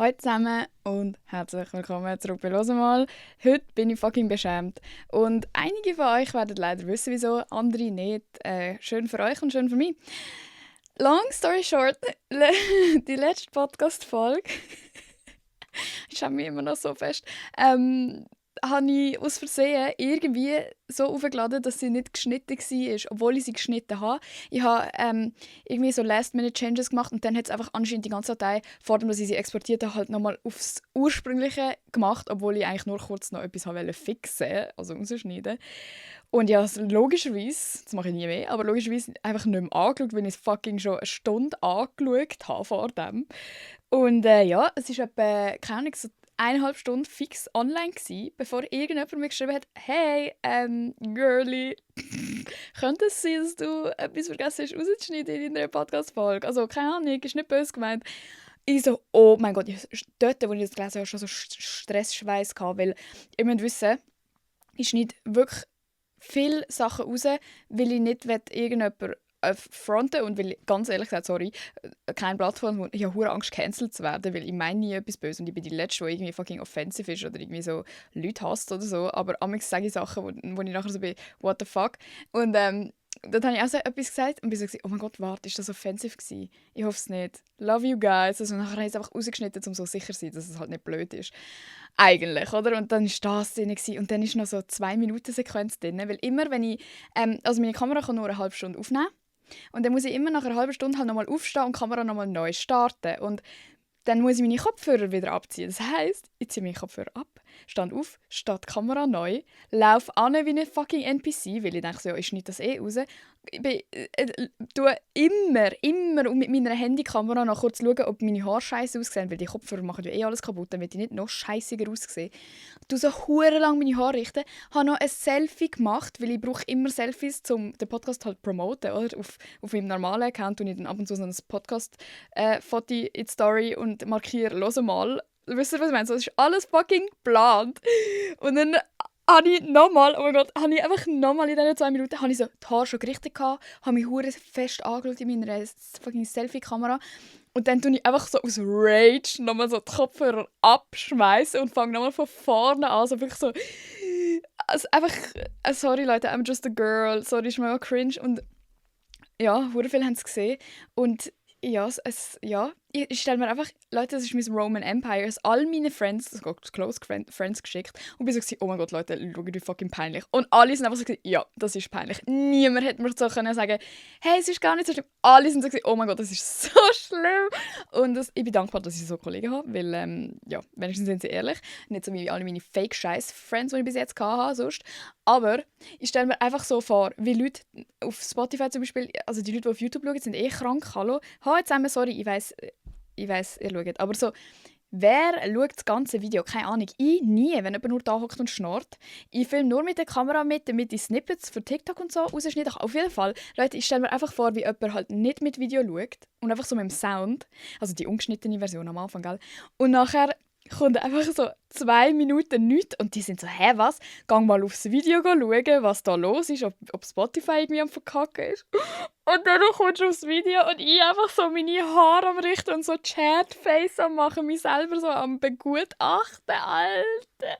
Hallo zusammen und herzlich willkommen zurück bei «Hör mal». Heute bin ich fucking beschämt. Und einige von euch werden leider wissen, wieso, andere nicht. Schön für euch und schön für mich. Long story short, die letzte Podcast-Folge, ich schäme mich immer noch so fest, habe ich aus Versehen irgendwie so aufgeladen, dass sie nicht geschnitten war, obwohl ich sie geschnitten habe. Ich habe irgendwie so Last-Minute-Changes gemacht und dann hat es einfach anscheinend die ganze Datei, vor dem, dass ich sie exportiert habe, halt nochmal aufs Ursprüngliche gemacht, obwohl ich eigentlich nur kurz noch etwas wollte fixen, also rausschneiden. Und ja, logischerweise, das mache ich nie mehr, aber logischerweise einfach nicht mehr angeschaut, weil ich es fucking schon eine Stunde angeschaut habe vor dem. Und ja, es war etwa, keine Ahnung, so 1,5 Stunden fix online gewesen, bevor irgendjemand mir geschrieben hat, «Hey, Girlie, könnte es sein, dass du etwas vergessen hast rauszuschneiden in deiner Podcast-Folge?» Also, keine Ahnung, ist nicht böse gemeint. Ich so, oh mein Gott, dort, wo ich das gelesen habe, schon so Stressschweiß gehabt, weil ihr müsst wissen, ich schneide wirklich viele Sachen raus, weil ich nicht irgendjemand fronten und weil, ganz ehrlich gesagt, sorry, kein Blatt von ich habe hure Angst, gecancelt zu werden, weil ich meine nie etwas Böses und ich bin die Letzte, die irgendwie fucking offensive ist oder irgendwie so Leute hasst oder so, aber amigs sage ich Sachen, wo ich nachher so bin, what the fuck. Und dort habe ich auch so etwas gesagt und bin so, oh mein Gott, warte, ist das offensiv gewesen? Ich hoffe es nicht. Love you guys. Also nachher habe ich es einfach rausgeschnitten, um so sicher zu sein, dass es halt nicht blöd ist. Eigentlich, oder? Und dann war das drin und dann ist noch so 2-Minuten-Sequenz drin, weil immer, wenn ich, also meine Kamera kann nur eine halbe Stunde aufnehmen und dann muss ich immer nach einer halben Stunde halt nochmal aufstehen und die Kamera nochmal neu starten. Und dann muss ich meine Kopfhörer wieder abziehen. Das heisst, ich ziehe meine Kopfhörer ab, stand auf, starte die Kamera neu, laufe an wie ein fucking NPC, weil ich denke, so, ja, ich schneide das eh raus. Ich tue immer und mit meiner Handykamera noch kurz schauen, ob meine Haare scheiße aussehen, weil die Kopfhörer machen ja eh alles kaputt, damit ich nicht noch scheißiger aussehe. Du so hure lang meine Haare richten, habe noch ein Selfie gemacht, weil ich brauche immer Selfies, um den Podcast halt promoten, oder? Auf meinem normalen Account tue ich dann ab und zu so ein Podcast-Foto in die Story und markiere «Hör mal». Wisst ihr, was ich meine? So, das ist alles fucking geplant. Und dann habe ich nochmal, oh mein Gott, habe ich einfach nochmal in diesen 2 Minuten habe ich so die Haare schon gerichtet gehabt, habe mich hure fest angeschaut in meiner fucking Selfie-Kamera und dann tue ich einfach so aus Rage nochmal so die Kopfhörer abschmeißen und fange nochmal von vorne an, so wirklich so, also einfach, sorry Leute, I'm just a girl, sorry, ist mega cringe und ja, hure viele haben es gesehen und ja, ja, ich stelle mir einfach, Leute, das ist mein Roman Empire, es all meine Friends, das hat Close Friends geschickt und bin so gewesen, oh mein Gott, Leute, schaut wie fucking peinlich. Und alle sind einfach so gewesen, ja, das ist peinlich. Niemand hätte mir so können sagen, hey, es ist gar nicht so schlimm. Alle sind so gewesen, oh mein Gott, das ist so schlimm. Und ich bin dankbar, dass ich so Kollegen habe, weil, ja, wenigstens sind sie ehrlich. Nicht so wie alle meine Fake-Scheiß-Friends, die ich bis jetzt hatte, sonst. Aber ich stelle mir einfach so vor, wie Leute auf Spotify zum Beispiel, also die Leute, die auf YouTube schauen, sind eh krank, hallo. Hallo zusammen, sorry, ich weiss, ihr schaut. Aber so, wer schaut das ganze Video? Keine Ahnung. Ich nie, wenn jemand nur da hockt und schnurrt. Ich filme nur mit der Kamera mit, damit ich Snippets für TikTok und so rausschneide. Auf jeden Fall, Leute, ich stelle mir einfach vor, wie jemand halt nicht mit Video schaut und einfach so mit dem Sound, also die ungeschnittene Version am Anfang, gell? Und nachher kommt einfach so 2 Minuten nichts und die sind so, hä, was? Gang mal aufs Video schauen, was da los ist, ob Spotify irgendwie am Verkacken ist. Und dann kommst du aufs Video und ich einfach so meine Haare am Richten und so Chatface am machen, mich selber so am begutachten, Alter.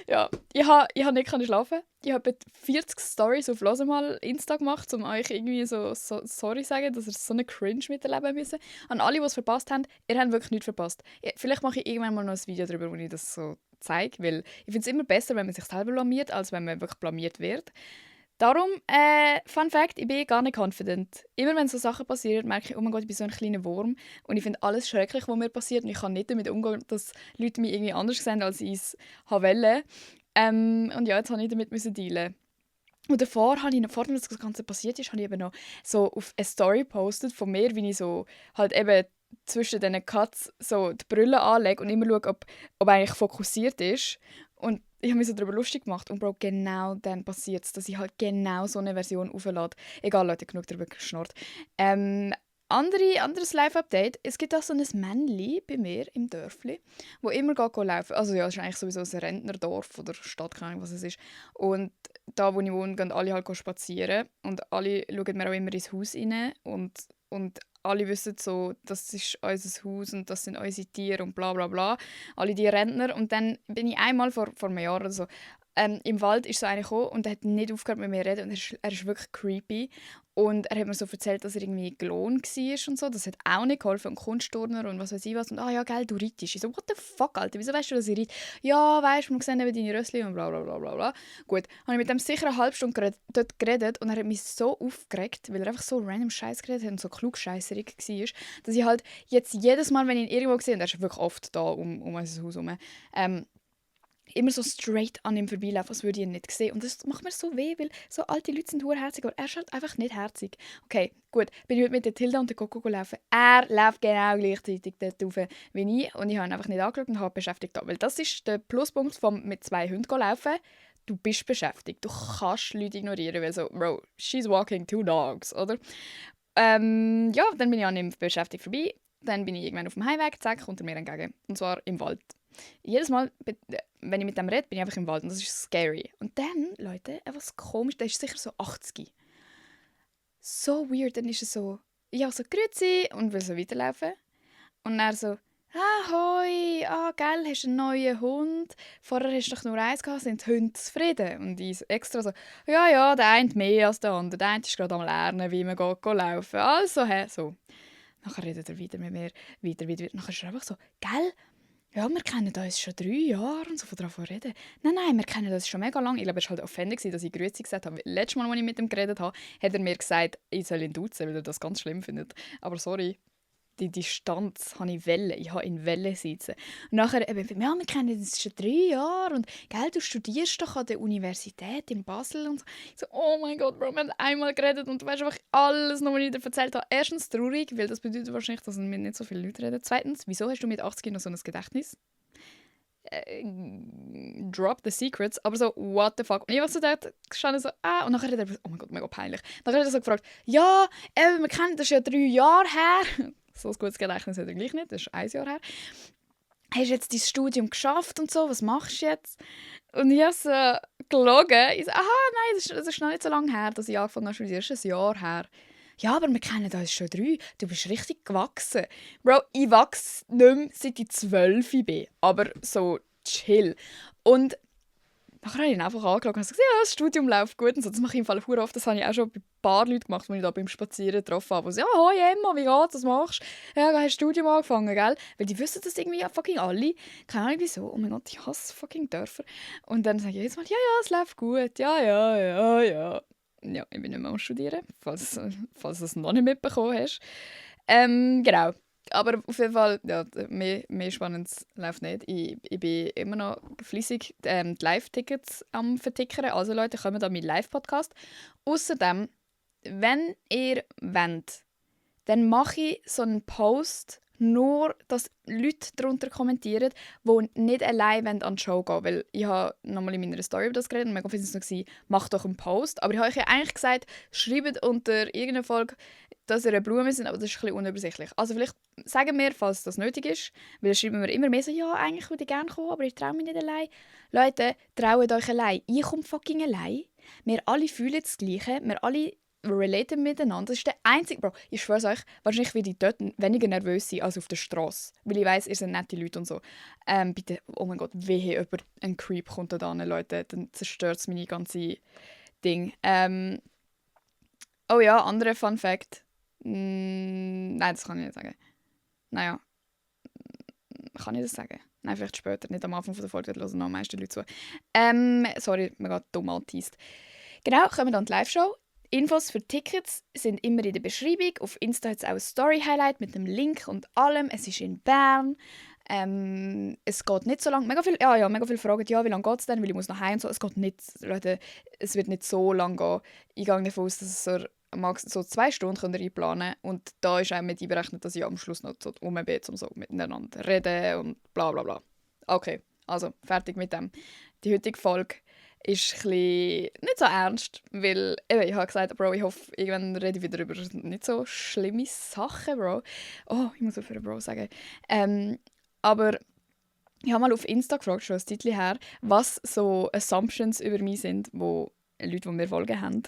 Ja, ich ha nicht können schlafen. Ich habe 40 Stories auf «Hör mal» Insta gemacht, um euch irgendwie so sorry zu sagen, dass ihr so eine Cringe miterleben müssen. An alle, die es verpasst haben, ihr habt wirklich nichts verpasst. Vielleicht mache ich irgendwann mal noch ein Video darüber, wo ich das so zeige, weil ich finde es immer besser, wenn man sich selber blamiert, als wenn man wirklich blamiert wird. Darum, Fun Fact, ich bin gar nicht confident. Immer wenn so Sachen passieren, merke ich, oh mein Gott, ich bin so ein kleiner Wurm und ich finde alles schrecklich, was mir passiert und ich kann nicht damit umgehen, dass Leute mich irgendwie anders sehen, als ich es wollte. Und ja, jetzt musste ich damit dealen. Und davor habe ich, vor dem das Ganze passiert ist, habe ich eben noch so auf eine Story gepostet von mir, wie ich so halt eben zwischen diesen Cuts so die Brille anlege und immer schaue, ob eigentlich fokussiert ist. Und ich habe mich so darüber lustig gemacht und Bro, genau dann passiert es, dass ich halt genau so eine Version auflade. Egal, Leute, genug darüber geschnurrt. Anderes Live-Update. Es gibt auch so ein Männli bei mir im Dörfli, wo immer laufen. Also ja, es ist eigentlich sowieso ein Rentnerdorf oder Stadt, keine Ahnung, was es ist. Und da, wo ich wohne, gehen alle halt spazieren. Und alle schauen mir auch immer ins Haus rein. Und und alle wissen so, das ist unser Haus und das sind unsere Tiere und bla bla bla. Alle die Rentner. Und dann bin ich einmal vor einem Jahr oder so im Wald ist so einer gekommen und er hat nicht aufgehört mit mir zu reden und er ist wirklich creepy. Und er hat mir so erzählt, dass er irgendwie gelohnt war und so. Das hat auch nicht geholfen. Und Kunstturner und was weiß ich was. Und ja, gell, du reitest. Ich so, what the fuck, Alter, wieso weißt du, dass ich reite? Ja, weißt du, wir sehen eben deine Rössli und bla bla bla bla bla. Gut, habe ich mit dem sicher eine halbe Stunde dort geredet und er hat mich so aufgeregt, weil er einfach so random Scheiß geredet hat und so klugscheisserig war, dass ich halt jetzt jedes Mal, wenn ich ihn irgendwo sehe, und er ist wirklich oft da um unser Haus herum, immer so straight an ihm vorbeilaufen, als würde ich ihn nicht sehen. Und das macht mir so weh, weil so alte Leute sind herzig, aber er ist halt einfach nicht herzig. Okay, gut, bin ich heute mit der Tilda und der Coco gelaufen. Er läuft genau gleichzeitig dort rauf wie ich und ich habe ihn einfach nicht angeschaut und habe beschäftigt. Weil das ist der Pluspunkt vom mit 2 Hunden laufen. Du bist beschäftigt. Du kannst Leute ignorieren, weil so, Bro, she's walking 2 dogs, oder? Ja, dann bin ich an ihm beschäftigt vorbei. Dann bin ich irgendwann auf dem Heimweg, zack, kommt er mir entgegen. Und zwar im Wald. Jedes Mal, wenn ich mit dem rede, bin ich einfach im Wald und das ist scary. Und dann, Leute, etwas komisch, der ist sicher so 80. So weird, dann ist er so, ja, so «Grüezi» und will so weiterlaufen. Und er so «Hoi, gell, hast du einen neuen Hund? Vorher hast du doch nur eins gehabt, sind die Hunde zufrieden?» Und ich so extra so «Ja, der eine mehr als der andere, der eine ist gerade am Lernen, wie man geht laufen.» Also, so. Nachher redet er wieder mit mir, weiter. Nachher ist er einfach so «Gell? Ja, wir kennen uns schon 3 Jahre und so von davon reden. Nein, wir kennen uns schon mega lange.» Ich glaube, er war halt offended, dass ich «Grüezi» gesagt habe. Letztes Mal, als ich mit ihm geredet habe, hat er mir gesagt, ich soll ihn duzen, weil er das ganz schlimm findet. Aber sorry, die Distanz habe ich wollen. Ich habe in Welle sitzen. Und nachher eben, ja, wir kennen uns schon 3 Jahre und gell, du studierst doch an der Universität in Basel und so. Ich so, oh mein Gott, Bro, wir haben einmal geredet und du weißt einfach alles noch, was ich dir erzählt habe. Erstens traurig, weil das bedeutet wahrscheinlich, dass mit nicht so viele Leute reden. Zweitens, wieso hast du mit 80 noch so ein Gedächtnis? Drop the secrets, aber so, what the fuck. Und ich war so dort gestanden, so, und nachher hat er, oh mein Gott, mega peinlich. Nachher hat er so gefragt, ja, wir kennen das schon 3 Jahre her. So ein gutes Gedächtnis hat er gleich nicht, das ist 1 Jahr her. Hast du jetzt dein Studium geschafft und so, was machst du jetzt? Und ich habe so gelogen. Ich so, aha, nein, das ist noch nicht so lange her, dass ich angefangen habe zu studieren, das ist 1 Jahr her. Ja, aber wir kennen uns schon 3. Du bist richtig gewachsen. Bro, ich wachse nicht mehr, seit ich 12 bin. Aber so chill. Und nachher habe ich ihn einfach angeschaut und gesagt, ja, das Studium läuft gut. Und so. Das mache ich im Fall verdammt oft. Das habe ich auch schon bei ein paar Leuten gemacht, die ich da beim Spazieren getroffen habe. Die so, ja, hoi Emma, wie geht's, was machst du? Ja, hast du das Studium angefangen, gell? Weil die wissen das irgendwie ja fucking alle. Keine Ahnung wieso. Oh mein Gott, ich hasse fucking Dörfer. Und dann sage ich jedes Mal, ja, es läuft gut. Ja. Ja, ich bin nicht mehr am Studieren, falls du es noch nicht mitbekommen hast. Genau. Aber auf jeden Fall, ja, mehr Spannendes läuft nicht. Ich bin immer noch fleissig die Live-Tickets am vertickern. Also Leute, kommen da mit Live-Podcast. Außerdem, wenn ihr wollt, dann mache ich so einen Post, nur, dass Leute darunter kommentieren, die nicht allein an die Show gehen wollen. Weil ich habe nochmal in meiner Story über das geredet und mega viel so gesagt, macht doch einen Post. Aber ich habe euch ja eigentlich gesagt, schreibt unter irgendeiner Folge, dass ihr eine Blume sind, aber das ist ein bisschen unübersichtlich. Also vielleicht sagen wir, falls das nötig ist, weil dann schreiben wir immer mehr so, ja, eigentlich würde ich gerne kommen, aber ich traue mich nicht allein. Leute, traut euch allein. Ich komme fucking allein. Wir alle fühlen das Gleiche. Wir alle relaten miteinander. Das ist der einzige, Bro, ich schwöre euch, wahrscheinlich werde ich dort weniger nervös sein als auf der Straße. Weil ich weiss, ihr seid nette Leute und so. Bitte, oh mein Gott, wehe jemand, ein Creep kommt da hin, Leute, dann zerstört es meine ganze Ding. Oh ja, anderer Fun Fact. Nein, das kann ich nicht sagen. Naja, kann ich das sagen? Nein, vielleicht später, nicht am Anfang der Folge, da hören noch am meisten Leute zu. Sorry, man geht dumm angeteased. Genau, kommen wir dann die Live-Show. Infos für Tickets sind immer in der Beschreibung. Auf Insta hat es auch ein Story-Highlight mit einem Link und allem. Es ist in Bern. Es geht nicht so lange. Mega viele fragen, ja, wie lange geht es denn? Weil ich muss nach Hause und so. Es geht nicht, Leute, es wird nicht so lange gehen. Ich gehe davon aus, dass es so 2 Stunden könnt ihr einplanen. Und da ist auch mit einberechnet, dass ich am Schluss noch so rum bin, um so miteinander reden und bla bla bla. Okay, also fertig mit dem. Die heutige Folge ist ein bisschen nicht so ernst, weil ich habe gesagt, Bro, ich hoffe, irgendwann rede ich wieder über nicht so schlimme Sachen, Bro. Oh, ich muss aufhören, Bro sagen. Aber ich habe mal auf Insta gefragt, schon ein Zeitchen her, was so Assumptions über mich sind, die Leute, die mir folgen, haben.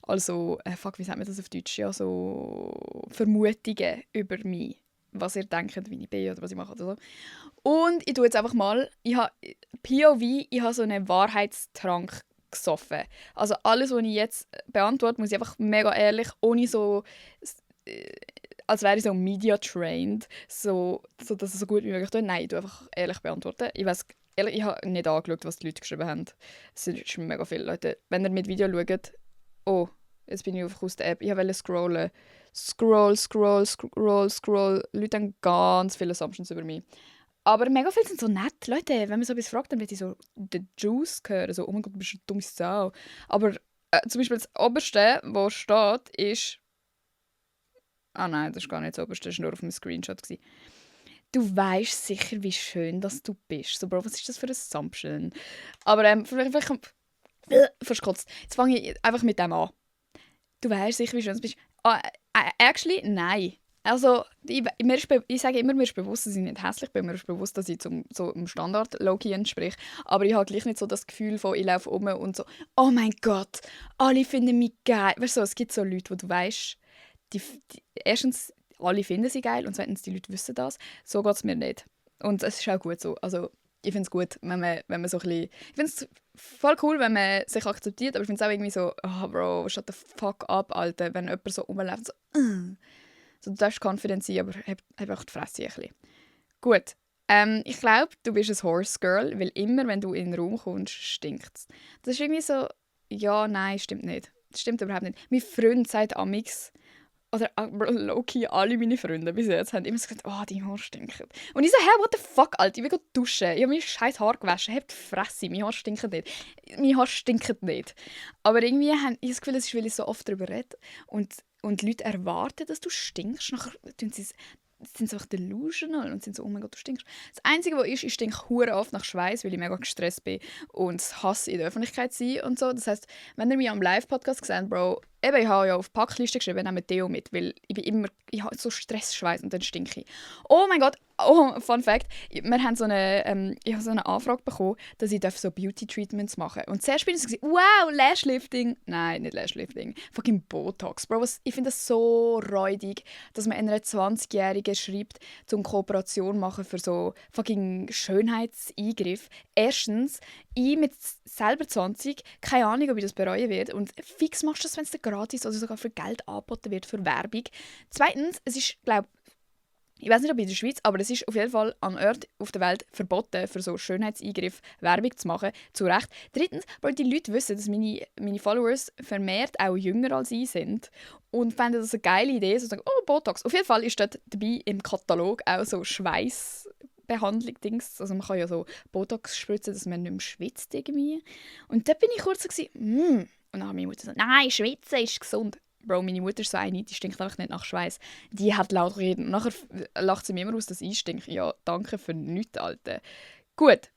Also, wie sagt man das auf Deutsch? Ja, so Vermutungen über mich. Was ihr denkt, wie ich bin oder was ich mache oder so. Und ich tue jetzt einfach mal, ich habe POV, ich habe so einen Wahrheitstrank gesoffen. Also alles, was ich jetzt beantworte, muss ich einfach mega ehrlich, ohne so, äh, als wäre ich so media-trained, dass es so gut wie möglich tue. Nein, ich tue einfach ehrlich beantworten. Ich weiss, ehrlich, ich habe nicht angeschaut, was die Leute geschrieben haben. Es sind schon mega viele Leute. Wenn ihr mit Video schaut, oh, jetzt bin ich aus der App, ich wollte scrollen. Scroll. Leute haben ganz viele Assumptions über mich. Aber mega viele sind so nett. Leute, wenn man so etwas fragt, dann will ich so den Juice hören. So, oh mein Gott, du bist eine dumme Sau. Aber zum Beispiel das Oberste, was steht, ist... Ah nein, das ist gar nicht das Oberste, das war nur auf einem Screenshot. Du weißt sicher, wie schön dass du bist. So, Bro, was ist das für ein Assumption? Aber vielleicht verschkotzt. Jetzt fange ich einfach mit dem an. Du weißt sicher, wie schön du bist. Actually, nein. Also, ich sage immer, mir ist bewusst, dass ich nicht hässlich bin. Mir ist bewusst, dass ich zum Standard Low-Key entspreche. Aber ich habe gleich nicht so das Gefühl von, ich laufe um und so, oh mein Gott, alle finden mich geil. Weißt du, es gibt so Leute, wo du weißt, erstens, alle finden sie geil und zweitens, die Leute wissen das. So geht es mir nicht. Und es ist auch gut so. Also, ich finde es gut, wenn man so ein bisschen... Ich finde es voll cool, wenn man sich akzeptiert, aber ich finde es auch irgendwie so, oh Bro, shut the fuck up, Alter, wenn jemand so rumläuft, so, so, du darfst confident sein, aber hab einfach die Fresse ein bisschen. Gut. Ich glaube, du bist ein Horse Girl, weil immer, wenn du in den Raum kommst, stinkt es. Das ist irgendwie so, ja, nein, stimmt nicht. Das stimmt überhaupt nicht. Mein Freund sagt amix, oder low-key alle meine Freunde bis jetzt haben immer gesagt, oh, deine Haare stinken. Und ich so, hä, what the fuck, Alter, ich will duschen. Ich habe mein scheiß Haar gewaschen, hab die Fresse, meine Haare stinken nicht. Meine Haare stinken nicht. Aber irgendwie habe ich das Gefühl, es ist, weil ich so oft darüber rede und die Leute erwarten, dass du stinkst. Nachher sind sie einfach delusional und sind so, oh mein Gott, du stinkst. Das Einzige, was ist, ich stinke hure oft nach Schweiß, weil ich mega gestresst bin und Hass in der Öffentlichkeit sein und so. Das heisst, wenn ihr mich am Live-Podcast seht, Bro, eben, ich habe ja auf die Packliste geschrieben, nehme Deo mit, weil ich habe so Stressschweiß und dann stinke ich. Oh mein Gott, oh, Fun Fact, ich habe so eine Anfrage bekommen, dass ich so Beauty-Treatments machen darf. Und zuerst bin ich so, wow, Lashlifting. Nein, nicht Lashlifting, fucking Botox. Bro, ich finde das so räudig, dass man einer 20-Jährigen schreibt, zum Kooperation machen für so fucking Schönheitseingriff. Erstens, ich mit selber 20, keine Ahnung, ob ich das bereuen werde. Und fix machst du das, wenn es dir gratis oder sogar für Geld angeboten wird für Werbung. Zweitens, es ist, glaube ich weiß nicht, ob in der Schweiz, aber es ist auf jeden Fall an Orten auf der Welt verboten, für so Schönheitseingriff Werbung zu machen. Zu Recht. Drittens, weil die Leute wissen, dass meine Followers vermehrt auch jünger als ich sind und fänden das eine geile Idee, so sagen, oh, Botox. Auf jeden Fall ist dort dabei im Katalog auch so Schweißbehandlung-Dings. Also man kann ja so Botox spritzen, dass man nicht mehr schwitzt irgendwie. Und dort bin ich kurz so, Und dann hat meine Mutter gesagt, nein, schwitzen ist gesund. Bro, meine Mutter ist so eine, die stinkt einfach nicht nach Schweiß. Die hat laut reden. Und nachher lacht sie mir immer aus, dass ich stinke. Ja, danke für nichts, Alter. Gut.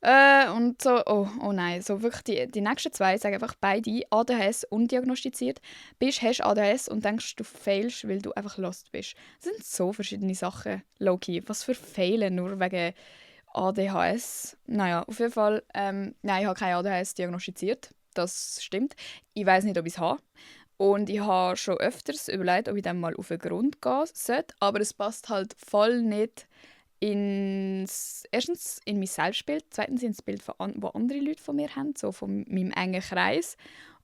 Und so, oh nein, so wirklich die nächsten zwei sagen einfach beide ADHS undiagnostiziert. Hast ADHS und denkst, du failst, weil du einfach lost bist. Das sind so verschiedene Sachen, low-key. Was für Fehlen nur wegen ADHS? Naja, auf jeden Fall, nein, ich habe kein ADHS diagnostiziert. Das stimmt. Ich weiß nicht, ob ich es habe. Und ich habe schon öfters überlegt, ob ich dem mal auf den Grund gehen sollte. Aber es passt halt voll nicht erstens in mein Selbstbild, zweitens ins Bild, das andere Leute von mir haben, so von meinem engen Kreis.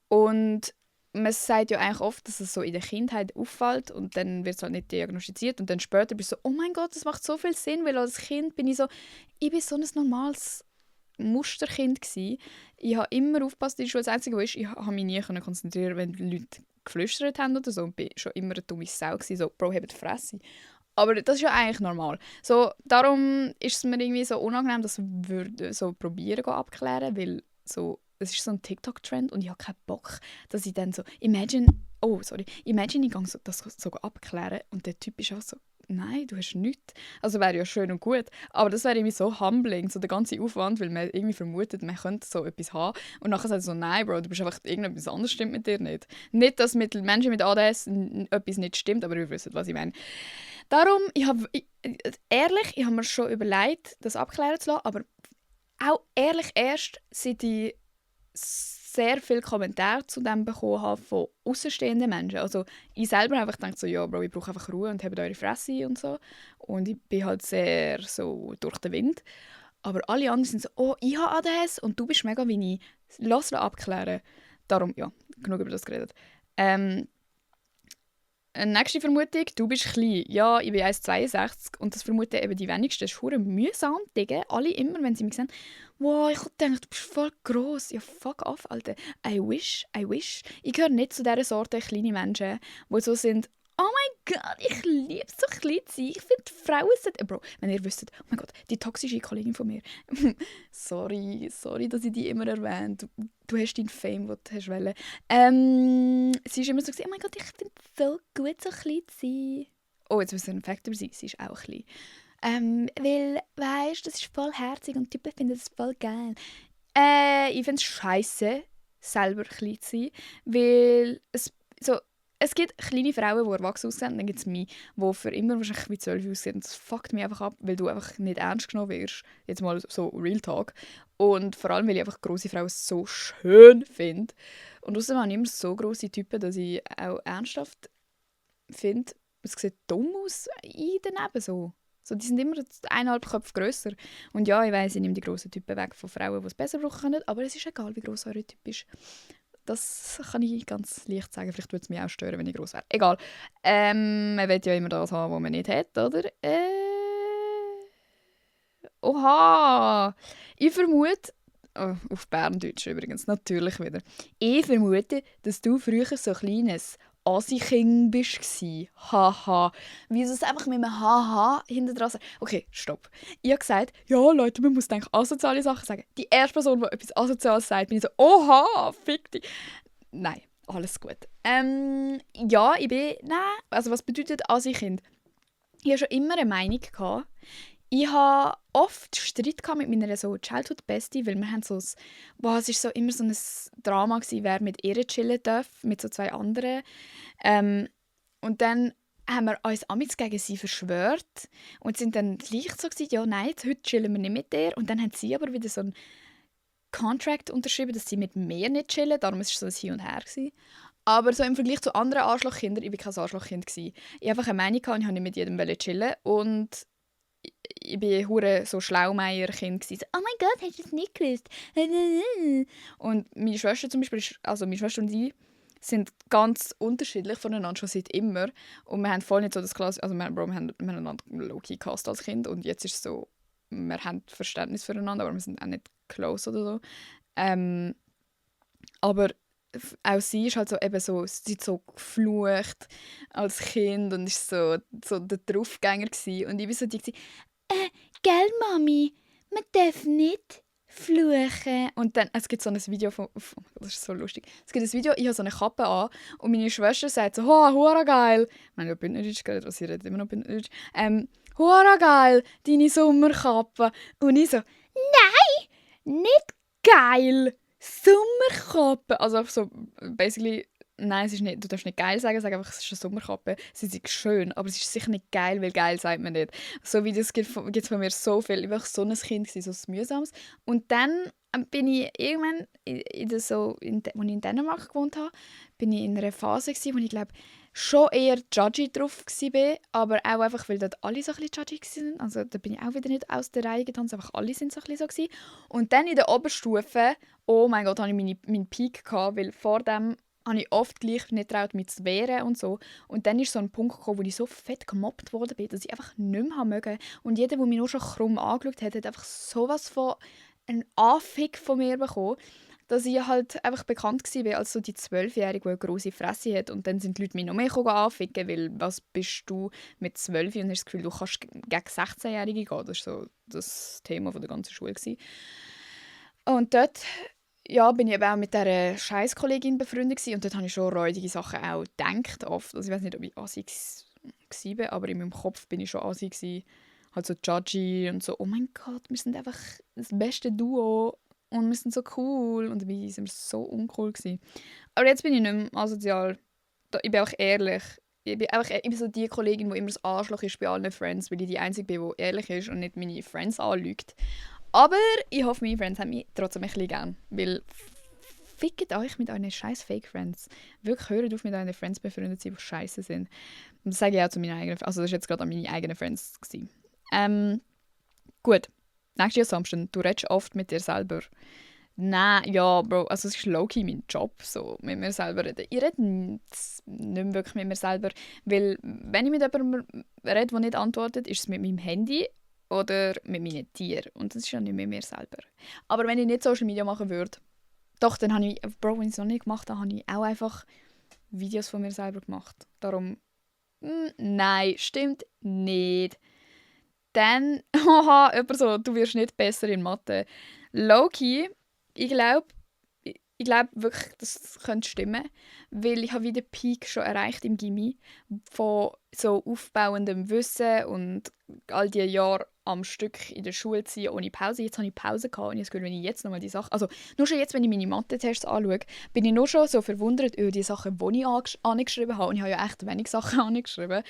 Und man sagt ja eigentlich oft, dass es so in der Kindheit auffällt und dann wird es halt nicht diagnostiziert. Und dann später bist du so, oh mein Gott, das macht so viel Sinn, weil als Kind bin ich so ein normales Musterkind gsi. Ich habe immer aufgepasst in der Schule. Das Einzige, was ist, ich habe mich nie konzentrieren, wenn die Leute geflüstert haben oder so. Und bin schon immer eine dumme Sau gsi. So, Bro, habt die Fresse. Aber das ist ja eigentlich normal. So, darum ist es mir irgendwie so unangenehm, dass ich so probieren abklären, weil so, es ist so ein TikTok-Trend und ich habe keinen Bock, dass ich dann so, imagine, ich gehe das so abklären und der Typ ist auch so, nein, du hast nichts. Also wäre ja schön und gut, aber das wäre irgendwie so humbling, so der ganze Aufwand, weil man irgendwie vermutet, man könnte so etwas haben und nachher sagt so, nein, Bro, du bist einfach, irgendetwas anderes stimmt mit dir nicht. Nicht, dass mit Menschen mit ADS etwas nicht stimmt, aber wir wissen, was ich meine. Darum, ich habe mir schon überlegt, das abklären zu lassen, aber auch ehrlich erst, seit ich sehr viele Kommentare zu dem bekommen habe von außenstehenden Menschen. Also ich selber habe einfach gedacht, so, ja, Bro, ich brauche einfach Ruhe und habt eure Fresse und so. Und ich bin halt sehr so durch den Wind. Aber alle anderen sind so, oh, ich habe ADHS und du bist mega wie ich. Lass es abklären. Darum, ja, genug über das geredet. Nächste Vermutung, du bist klein. Ja, ich bin 1,62 und das vermuten eben die wenigsten. Das ist verdammt mühsam, Digga. Alle immer, wenn sie mich sehen, wow, ich denke, du bist voll gross. Ja, fuck off, Alter. I wish. Ich gehöre nicht zu dieser Sorte kleine Menschen, die so sind, oh mein Gott, ich liebe es, so klein zu sein. Ich finde, Frauen sind... Bro, wenn ihr wüsstet, oh mein Gott, die toxische Kollegin von mir. sorry, dass ich die immer erwähne. Du hast deinen Fame, den du hast wollen. Sie ist immer so, oh mein Gott, ich finde es so gut, so klein zu sein. Oh, jetzt müssen wir einen Fakt über sie. Sie ist auch klein. Weil, weißt du, das ist voll herzig und die Typen finden das voll geil. Ich finde es scheisse, selber klein zu sein, weil es gibt kleine Frauen, die erwachsen aussehen, dann gibt es mich, die für immer wahrscheinlich wie 12 aussehen. Und das fuckt mich einfach ab, weil du einfach nicht ernst genommen wirst. Jetzt mal so Real Talk. Und vor allem, weil ich einfach grosse Frauen so schön finde. Und außerdem habe ich immer so grosse Typen, dass ich auch ernsthaft finde, es sieht dumm aus daneben so. Die sind immer 1,5 Köpfe grösser. Und ja, ich weiss, ich nehme die grossen Typen weg von Frauen, die es besser brauchen können, aber es ist egal, wie gross eure Typ ist. Das kann ich ganz leicht sagen. Vielleicht würde es mich auch stören, wenn ich gross wäre. Egal. Man will ja immer das haben, was man nicht hat, oder? Oha! Ich vermute, auf Berndeutsch übrigens, natürlich wieder. Ich vermute, dass du früher so ein kleines Assi-Kind bist. Haha. Wieso es einfach mit einem Haha hinten dran sagt. Okay, stopp. Ich habe gesagt, ja Leute, man muss eigentlich asoziale Sachen sagen. Die erste Person, die etwas Asoziales sagt, bin ich so, oha, fick dich. Nein, alles gut. Ja, ich bin, nein, also was bedeutet Assi-Kind? Ich hatte schon immer eine Meinung gehabt. Ich hatte oft Streit mit meiner so Childhood-Bestie, weil wir haben so es war so immer so ein Drama gewesen, wer mit ihr chillen darf, mit so 2 anderen. Und dann haben wir uns amigs gegen sie verschwört und sind dann gleich so gewesen, ja nein, heute chillen wir nicht mit ihr. Und dann haben sie aber wieder so einen Contract unterschrieben, dass sie mit mir nicht chillen, darum war es so ein Hin und Her gewesen. Aber so im Vergleich zu anderen Arschlochkindern, ich war kein Arschlochkind gewesen. Ich hatte einfach eine Meinung und ich wollte nicht mit jedem chillen und ich war hure so Schlaumeier-Kind. So, oh mein Gott, hast du das nicht gewusst? Und meine Schwester zum Beispiel, also meine Schwester und ich, sind ganz unterschiedlich voneinander, schon seit immer. Und wir haben voll nicht so das Klasse, also wir haben einander low-key gehasst als Kind. Und jetzt ist es so, wir haben Verständnis füreinander, aber wir sind auch nicht close oder so. Aber auch sie ist halt so, eben so, sie hat so geflucht als Kind und ist so der Draufgänger gewesen. Und ich war so die, gell Mami, man darf nicht fluchen. Und dann, es gibt so ein Video von, oh mein Gott, das ist so lustig. Es gibt ein Video, ich habe so eine Kappe an und meine Schwester sagt so, «Hoa, hurra geil!» Ich meine, ja, Bündnerdeutsch geredet, was sie redet immer noch Bündnerdeutsch. «Hurra geil, deine Sommerkappe!» Und ich so, «Nein, nicht geil! Sommerkappe!» Also so, basically, nein, es ist nicht, du darfst nicht geil sagen, sag einfach, es ist eine Sommerkappe. Sie ist schön, aber es ist sicher nicht geil, weil geil sagt man nicht. So wie das gibt es von mir so viel. Ich war so ein Kind, so ein mühsames. Und dann bin ich irgendwann, als ich in Dänemark gewohnt habe, bin ich in einer Phase, wo ich glaube, schon eher judgy drauf war, aber auch einfach, weil dort alle so ein bisschen judgy waren. Also da bin ich auch wieder nicht aus der Reihe getanzt, einfach alle sind so ein bisschen so gewesen. Und dann in der Oberstufe, oh mein Gott, hatte ich meinen Peak gehabt, weil vor dem habe ich oft gleich nicht getraut, mich zu wehren und so. Und dann ist so ein Punkt gekommen, wo ich so fett gemobbt worden bin, dass ich einfach nicht mehr mögen. Und jeder, der mich nur schon krumm angeschaut hat, hat einfach sowas von einen Anfick von mir bekommen, dass ich halt einfach bekannt war als so die 12-Jährige, die eine grosse Fresse hat. Und dann sind die Leute mich noch mehr anficken, weil was bist du mit 12 und hast das Gefühl, du kannst gegen 16-Jährige gehen. Das war so das Thema der ganzen Schule. Und dort ja, bin ich eben auch mit dieser Scheisskollegin befreundet gewesen, und dort habe ich schon räudige Sachen auch gedacht oft. Also ich weiß nicht, ob ich assi war, aber in meinem Kopf bin ich schon assi gewesen. Halt so judgy und so, oh mein Gott, wir sind einfach das beste Duo und wir sind so cool. Und dabei sind wir so uncool gewesen. Aber jetzt bin ich nicht mehr asozial. Ich bin auch ehrlich. Ich bin so die Kollegin, die immer das Arschloch ist bei allen Friends, weil ich die Einzige bin, die ehrlich ist und nicht meine Friends anlügt. Aber ich hoffe, meine Friends haben mich trotzdem ein bisschen gern. Weil, fickt euch mit euren scheiß Fake-Friends. Wirklich, hört auf mit euren Friends befreundet zu sein, die scheiße sind. Und das sage ich auch zu meinen eigenen Friends. Also das war jetzt gerade an meine eigenen Friends. Gut, nächste Assumption. Du redest oft mit dir selber. Nein, ja, Bro, also es ist low-key mein Job, so mit mir selber reden. Ich rede nicht mehr wirklich mit mir selber, weil wenn ich mit jemandem rede, der nicht antwortet, ist es mit meinem Handy oder mit meinen Tieren. Und das ist ja nicht mit mir selber. Aber wenn ich nicht Social Media machen würde, doch, dann habe ich, Bro, wenn ich es noch nicht gemacht habe, habe ich auch einfach Videos von mir selber gemacht. Darum, nein, stimmt nicht. Dann, haha, jemand so, du wirst nicht besser in Mathe. Low-key, ich glaube wirklich, das könnte stimmen, weil ich habe wieder den Peak schon erreicht im Gymi von so aufbauendem Wissen und all die Jahre am Stück in der Schule zu sein ohne Pause. Jetzt habe ich Pause gehabt und ich habe das Gefühl, wenn ich jetzt nochmal die Sachen, also nur schon jetzt, wenn ich meine Mathe-Tests anschaue, bin ich nur schon so verwundert über die Sachen, die ich angeschrieben habe und ich habe ja echt wenig Sachen angeschrieben.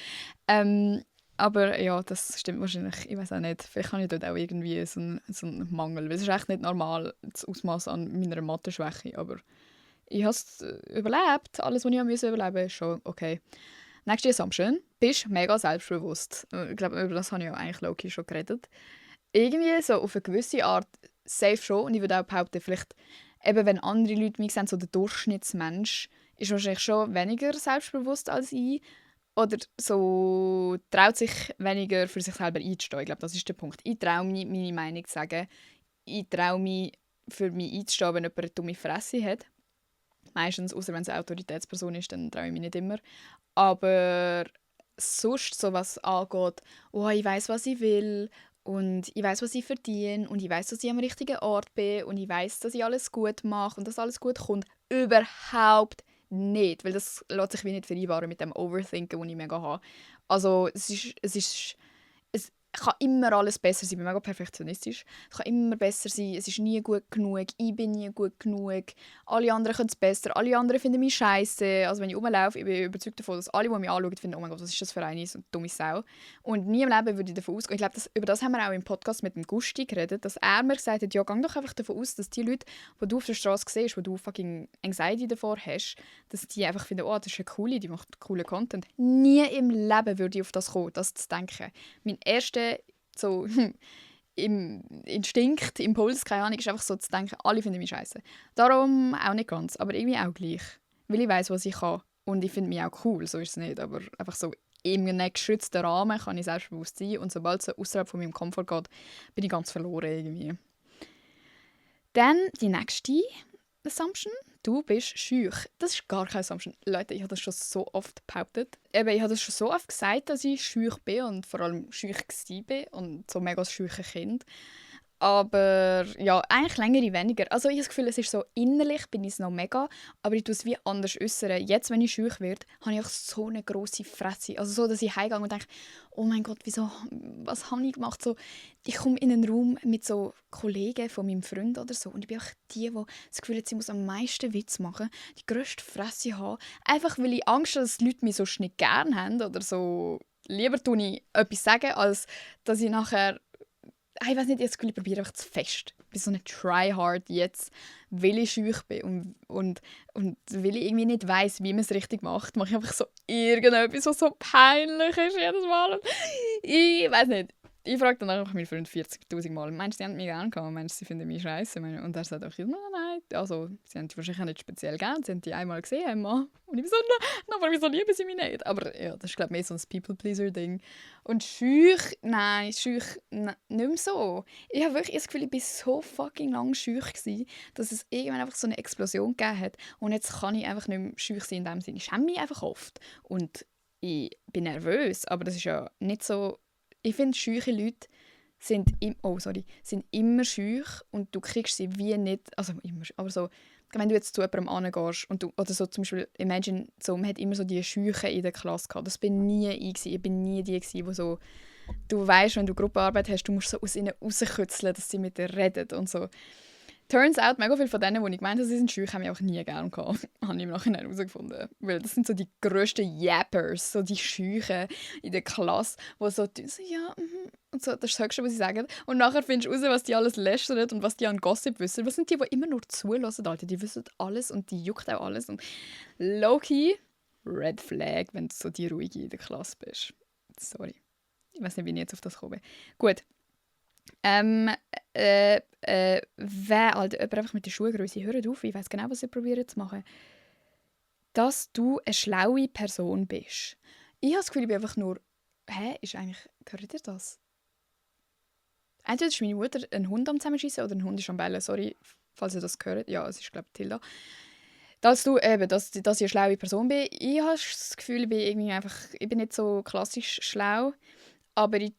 Aber ja, das stimmt wahrscheinlich. Ich weiß auch nicht. Vielleicht habe ich dort auch irgendwie so einen Mangel. Weil es ist echt nicht normal, das Ausmaß an meiner Mathe-Schwäche. Aber ich habe es überlebt. Alles, was ich überleben musste, ist schon okay. Nächste Assumption. Bist mega selbstbewusst. Ich glaube, über das habe ich ja eigentlich low-key schon geredet. Irgendwie so auf eine gewisse Art safe schon. Und ich würde auch behaupten, vielleicht eben, wenn andere Leute mich sehen, so der Durchschnittsmensch ist wahrscheinlich schon weniger selbstbewusst als ich. Oder so traut sich weniger für sich selber einzustehen. Ich glaube, das ist der Punkt. Ich traue mich, meine Meinung zu sagen. Ich traue mich, für mich einzustehen, wenn jemand eine dumme Fresse hat. Meistens, außer wenn es eine Autoritätsperson ist, dann traue ich mich nicht immer. Aber sonst, so was angeht, oh, ich weiß, was ich will und ich weiß, was ich verdiene und ich weiß, dass ich am richtigen Ort bin und ich weiß, dass ich alles gut mache und dass alles gut kommt, überhaupt nicht, weil das lässt sich wie nicht vereinbaren mit dem Overthinken, das ich mega habe. Also es kann immer alles besser sein. Ich bin mega perfektionistisch. Es kann immer besser sein. Es ist nie gut genug. Ich bin nie gut genug. Alle anderen können es besser. Alle anderen finden mich scheiße. Also wenn ich rumlaufe, ich bin überzeugt davon, dass alle, die mich anschauen, finden, oh mein Gott, was ist das für eine so dumme Sau. Und nie im Leben würde ich davon ausgehen. Ich glaube, über das haben wir auch im Podcast mit dem Gusti geredet, dass er mir gesagt hat, ja, geh doch einfach davon aus, dass die Leute, die du auf der Straße siehst, wo du fucking Anxiety davor hast, dass die einfach finden, oh, das ist eine coole, die macht coolen Content. Nie im Leben würde ich auf das kommen, das zu denken. Mein erster so, im Instinkt, Impuls, keine Ahnung, ist einfach so zu denken, alle finden mich scheiße. Darum auch nicht ganz, aber irgendwie auch gleich. Weil ich weiss, was ich kann. Und ich finde mich auch cool, so ist es nicht. Aber einfach so in einem geschützten Rahmen kann ich selbstbewusst sein. Und sobald es so außerhalb von meinem Komfort geht, bin ich ganz verloren irgendwie. Dann die nächste Assumption. Du bist schüch. Das ist gar keine Assumption. Leute, ich habe das schon so oft behauptet. Ich habe das schon so oft gesagt, dass ich schüch bin und vor allem schüch war und so mega schüche Kind. Aber ja, eigentlich längere weniger. Also ich habe das Gefühl, es ist so, innerlich bin ich es noch mega, aber ich tue es wie anders äußern. Jetzt, wenn ich schüch werde, habe ich auch so eine grosse Fresse. Also so, dass ich heimgehe und denke, oh mein Gott, wieso, was habe ich gemacht? So, ich komme in einen Raum mit so Kollegen von meinem Freund oder so und ich bin auch die das Gefühl hat, sie muss am meisten Witz machen, die grösste Fresse haben, einfach weil ich Angst habe, dass die Leute mich so nicht gerne haben oder so. Lieber tue ich etwas sagen, als dass ich nachher ich weiß nicht, ich probiere einfach zu fest. Ich bin so eine Tryhard jetzt, weil ich schüch bin und weil ich irgendwie nicht weiss, wie man es richtig macht, mache ich einfach so irgendetwas, was so peinlich ist jedes Mal. Ich weiß nicht. Ich frage dann einfach meinen Freund 40'000 Mal, meinst du, sie haben mich gerne gehabt? Meinst du, sie finden mich scheiße? Und er sagt auch, nein. Also, sie haben dich wahrscheinlich auch nicht speziell gern, sie haben dich einmal gesehen, Emma. Und ich bin so, nein, aber wieso lieben sie mich nicht? Aber ja, das ist, glaube ich, mehr so ein People-Pleaser-Ding. Und schüch, nicht mehr so. Ich habe wirklich das Gefühl, ich war so fucking lang schüch gewesen, dass es irgendwann einfach so eine Explosion gegeben hat. Und jetzt kann ich einfach nicht mehr schüch sein in dem Sinne. Ich schäme mich einfach oft. Und ich bin nervös, aber das ist ja nicht so. Ich finde, schüche Leute sind immer schüch und du kriegst sie wie nicht, also immer, aber so, wenn du jetzt zu jemandem angehst und oder so zum Beispiel, imagine, so, man hat immer so die Schüche in der Klasse gehabt, das bin nie ich gewesen. Ich bin nie die gewesen, wo so, du weißt, wenn du Gruppenarbeit hast, du musst so aus ihnen rauskützeln, dass sie mit dir reden und so. Turns out, mega viele von denen, die ich gemeint habe, sie sind scheu, haben mich einfach nie gern gehabt. Habe ich im Nachhinein herausgefunden. Weil das sind so die grössten Yappers, so die Scheuchen in der Klasse, die so tun, so ja, und so, das ist das Höchste, was sie sagen. Und nachher findest du raus, was die alles lästern und was die an Gossip wissen. Was sind die immer nur zulassen, Alter? Die wissen alles und die juckt auch alles. Und low-key, Red Flag, wenn du so die Ruhige in der Klasse bist. Sorry. Ich weiß nicht, wie ich jetzt auf das komme. Gut. Wer, Alter, jemand einfach mit der Schuhgröße, hört auf, ich weiß genau, was ihr probiert zu machen. Dass du eine schlaue Person bist. Ich habe das Gefühl, ich bin einfach nur, ist eigentlich, hört ihr das? Entweder ist meine Mutter ein Hund am Zusammenschießen oder ein Hund ist am Bellen, sorry, falls ihr das hört. Ja, es ist, glaube ich, Tilda. Dass ich eine schlaue Person bin. Ich habe das Gefühl, ich bin nicht so klassisch schlau, aber ich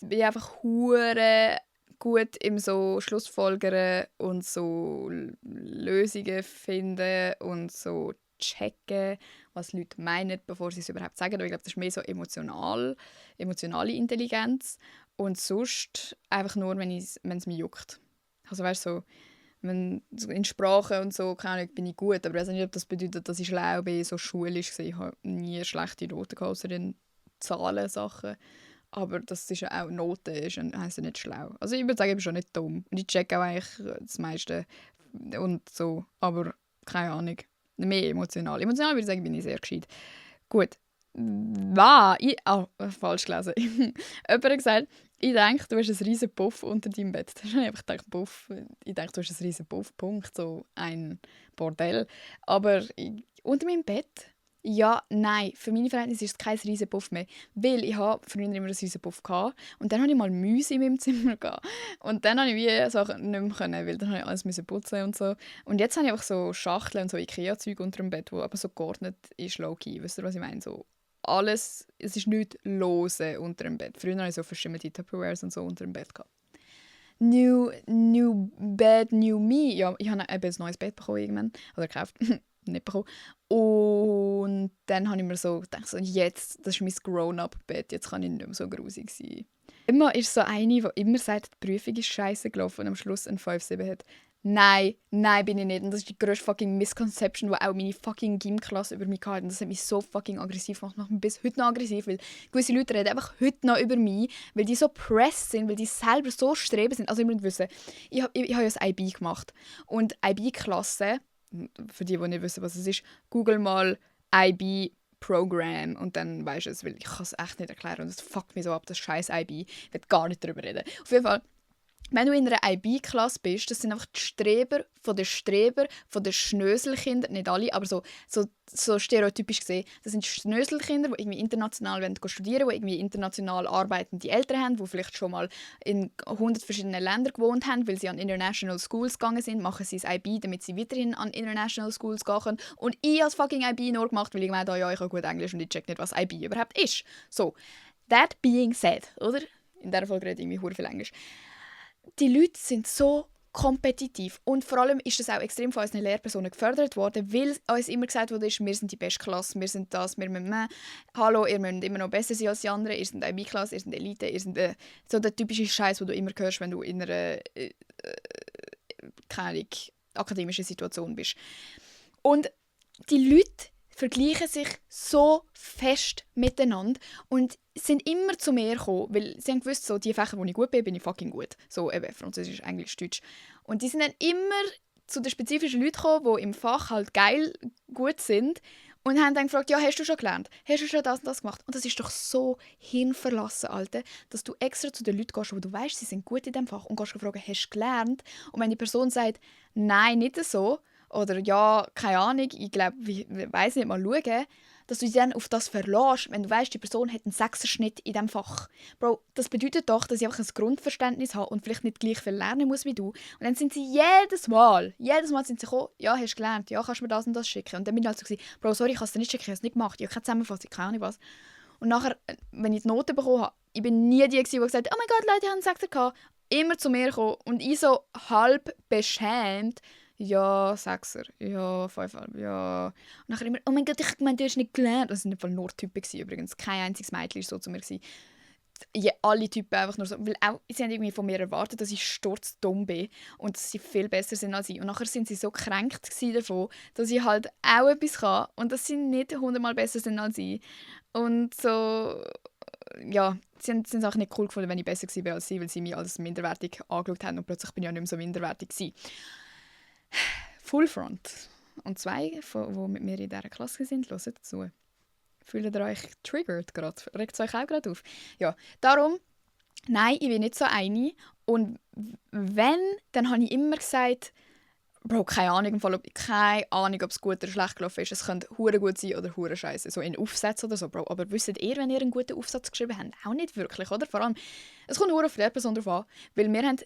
bin einfach hure gut im so Schlussfolgern und so Lösungen finden und so checken, was Leute meinen, bevor sie es überhaupt sagen. Aber ich glaube, das ist mehr so emotionale Intelligenz und sonst einfach nur, wenn es mich juckt. Also weißt du, so, so in Sprache und so, keine Ahnung, bin ich gut, aber ich weiß nicht, ob das bedeutet, dass ich schlau bin, so schulisch gesehen. Ich habe nie schlechte Noten gehabt, außer in Zahlensachen. Aber das ist ja auch Noten, heisst ja nicht schlau. Also ich würde sagen, ich bin schon nicht dumm. Und ich checke auch eigentlich das meiste und so. Aber keine Ahnung. Mehr emotional. Emotional würde ich sagen, bin ich sehr gescheit. Gut. Falsch gelesen. Jemand hat gesagt, ich denke, du hast einen riesen Puff unter deinem Bett. Das ist einfach gedacht, Puff. Ich denke, du hast einen riesen Puff, Punkt. So ein Bordell. Aber unter meinem Bett? Ja, nein. Für meine Verhältnisse ist es kein riesen Puff mehr. Weil ich habe früher immer einen riesen Puff gehabt. Und dann hatte ich mal Mäuse in meinem Zimmer gehabt. Und dann konnte ich wie Sachen nicht mehr können, weil dann musste ich alles putzen und so. Und jetzt habe ich einfach so Schachteln und so Ikea-Zeug unter dem Bett, wo aber so geordnet ist, low-key. Wisst ihr, was ich meine? So alles, es ist nichts lose unter dem Bett. Früher hatte ich so verschimmelte Tupperwares und so unter dem Bett gehabt. New Bed, New Me. Ja, ich habe eben ein neues Bett bekommen irgendwann. Oder gekauft. Nicht bekommen. Und dann habe ich mir so gedacht, so, jetzt, das ist mein Grown-up-Bett, jetzt kann ich nicht mehr so grusig sein. Immer ist so eine, die immer sagt, die Prüfung ist scheiße gelaufen und am Schluss ein 5,7 hat. Nein, bin ich nicht. Und das ist die grösste fucking Misconception, die auch meine fucking Gym-Klasse über mich hatte. Und das hat mich so fucking aggressiv gemacht. Macht mich bis heute noch aggressiv, weil gewisse Leute reden einfach heute noch über mich, weil die so pressed sind, weil die selber so streben sind. Also ihr müsst wissen, ich habe ja das IB gemacht. Und IB-Klasse, für die nicht wissen, was es ist, google mal IB Program und dann weisst du es, weil ich kann es echt nicht erklären und es fuckt mich so ab, das scheiß IB. Ich will gar nicht darüber reden. Auf jeden Fall, wenn du in einer IB-Klasse bist, das sind einfach die Streber, von den Schnöselkinder, nicht alle, aber so stereotypisch gesehen, das sind Schnöselkinder, die irgendwie international studieren wollen, die irgendwie international arbeitende Eltern haben, die vielleicht schon mal in 100 verschiedenen Ländern gewohnt haben, weil sie an International Schools gegangen sind, machen sie das IB, damit sie weiterhin an International Schools gehen können. Und ich als fucking IB nur gemacht, weil ich gemeint habe, ja, ich habe gut Englisch und ich check nicht, was IB überhaupt ist. So, that being said, oder? In dieser Folge rede ich irgendwie viel Englisch. Die Leute sind so kompetitiv und vor allem ist das auch extrem von unseren Lehrpersonen gefördert worden, weil uns immer gesagt wurde, wir sind die beste Klasse, wir sind das, wir müssen mehr. Hallo, ihr müsst immer noch besser sein als die anderen, ihr seid IB-Klasse, ihr seid Elite, ihr seid so der typische Scheiß, den du immer hörst, wenn du in einer keine akademischen Situation bist. Und die Leute vergleichen sich so fest miteinander und sind immer zu mir gekommen, weil sie haben gewusst, so, die Fächer, wo ich gut bin, bin ich fucking gut. So eben Französisch, Englisch, Deutsch. Und die sind dann immer zu den spezifischen Leuten gekommen, die im Fach halt geil gut sind und haben dann gefragt, ja, hast du schon gelernt? Hast du schon das und das gemacht? Und das ist doch so hirnverlassen, Alter, dass du extra zu den Leuten gehst, wo du weißt, sie sind gut in diesem Fach und gehst fragen, hast du gelernt? Und wenn die Person sagt, nein, nicht so, oder ja, keine Ahnung, ich glaube, ich weiss nicht, mal schauen, dass du dich dann auf das verlässt, wenn du weißt, die Person hat einen 6er-Schnitt in diesem Fach. Bro, das bedeutet doch, dass ich einfach ein Grundverständnis habe und vielleicht nicht gleich viel lernen muss wie du. Und dann sind sie jedes Mal sind sie gekommen, ja, hast du gelernt, ja, kannst du mir das und das schicken. Und dann bin ich halt so gewesen, Bro, sorry, ich kann es dir nicht schicken, ich habe es nicht gemacht, ich habe keine Zusammenfassung, keine Ahnung was. Und nachher, wenn ich die Noten bekommen habe, ich bin nie die, die gesagt hat, oh mein Gott, Leute, ich habe einen 6er gehabt. Immer zu mir gekommen und ich so halb beschämt, ja, 6er, ja, 5er, ja. Und nachher immer, oh mein Gott, ich meine, du hast nicht gelernt. Das waren nicht nur Typen übrigens. Kein einziges Mädchen war so zu mir. alle Typen einfach nur so, weil auch, sie haben irgendwie von mir erwartet, dass ich sturzdumm bin und dass sie viel besser sind als ich. Und nachher sind sie so gekränkt davon, dass ich halt auch etwas kann und dass sie nicht 100-mal besser sind als ich. Und so, ja, sie haben es auch nicht cool gefunden, wenn ich besser war als sie, weil sie mich als minderwertig angeschaut haben und plötzlich bin ich ja nicht mehr so minderwertig gewesen. Full Front. Und zwei, die mit mir in dieser Klasse sind, hören zu. Fühlt ihr euch triggert gerade? Regt es euch auch gerade auf? Ja, darum, nein, ich bin nicht so eine. Und wenn, dann habe ich immer gesagt, Bro, keine Ahnung, keine Ahnung, ob es gut oder schlecht gelaufen ist. Es könnte hure gut sein oder hure scheiße, so in Aufsätzen oder so, Bro. Aber wisst ihr, wenn ihr einen guten Aufsatz geschrieben habt? Auch nicht wirklich, oder? Vor allem, es kommt nur auf die Lehrperson drauf an, weil wir haben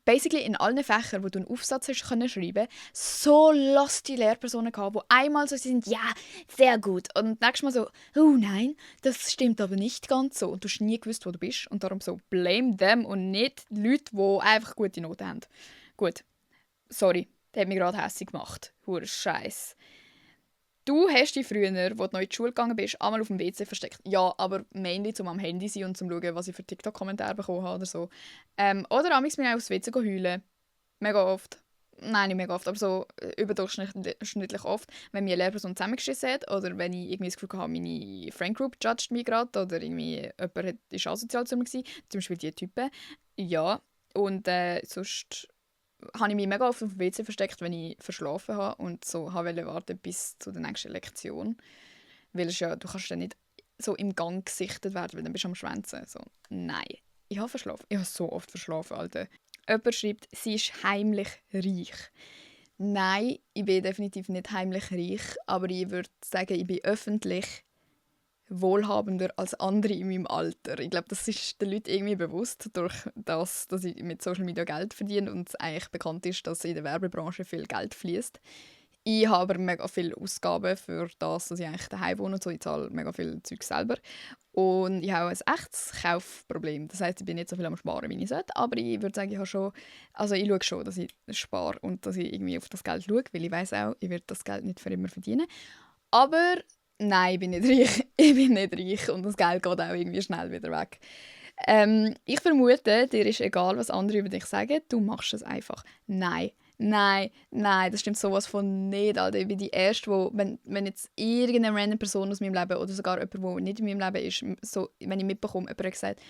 basically in allen Fächern, wo du einen Aufsatz hast können schreiben, so lustige Lehrpersonen gehabt, die einmal so sind, ja, sehr gut. Und nächstes Mal so, oh nein, das stimmt aber nicht ganz so. Und du hast nie gewusst, wo du bist. Und darum so, blame them und nicht Leute, die einfach gute Noten haben. Gut, sorry, das hat mich gerade hässlich gemacht. Hure Scheiß. Du hast dich früher, als du noch in die Schule gegangen bist, einmal auf dem WC versteckt. Ja, aber mainly zum am Handy sein und zum schauen, was ich für TikTok-Kommentare bekommen habe oder so. Oder amigs bin ich auch aufs WC heulen. Mega oft. Nein, nicht mega oft, aber so überdurchschnittlich oft. Wenn mir eine Lehrperson zusammengeschissen hat oder wenn ich irgendwie das Gefühl habe, meine Friendgroup judgt mich gerade oder irgendwie jemand ist asozial zu mir gewesen, zum Beispiel die Typen. Ja, und sonst habe ich mich mega oft auf dem WC versteckt, wenn ich verschlafen habe und so wollte warten bis zu der nächsten Lektion. Weil es ja, du kannst dann nicht so im Gang gesichtet werden, weil dann bist du am Schwänzen. So, nein, ich habe verschlafen. Ich habe so oft verschlafen, Alter. Jemand schreibt, sie ist heimlich reich. Nein, ich bin definitiv nicht heimlich reich, aber ich würde sagen, ich bin öffentlich wohlhabender als andere in meinem Alter. Ich glaube, das ist den Leuten irgendwie bewusst, durch das, dass ich mit Social Media Geld verdiene und es eigentlich bekannt ist, dass in der Werbebranche viel Geld fließt. Ich habe aber mega viele Ausgaben für das, dass ich eigentlich daheim wohne und so. Ich zahle mega viel Zeug selber. Und ich habe ein echtes Kaufproblem. Das heisst, ich bin nicht so viel am Sparen, wie ich sollte. Aber ich würde sagen, ich schaue schon, dass ich spare und dass ich irgendwie auf das Geld schaue, weil ich weiß auch, ich werde das Geld nicht für immer verdienen. Aber nein, ich bin nicht reich. Ich bin nicht reich und das Geld geht auch irgendwie schnell wieder weg. Ich vermute, dir ist egal, was andere über dich sagen, du machst es einfach. Nein, nein, nein, das stimmt sowas von nicht, Alter. Ich bin die Erste, wenn jetzt irgendeine random Person aus meinem Leben oder sogar jemand, der nicht in meinem Leben ist, so, wenn ich mitbekomme, jemand hat gesagt,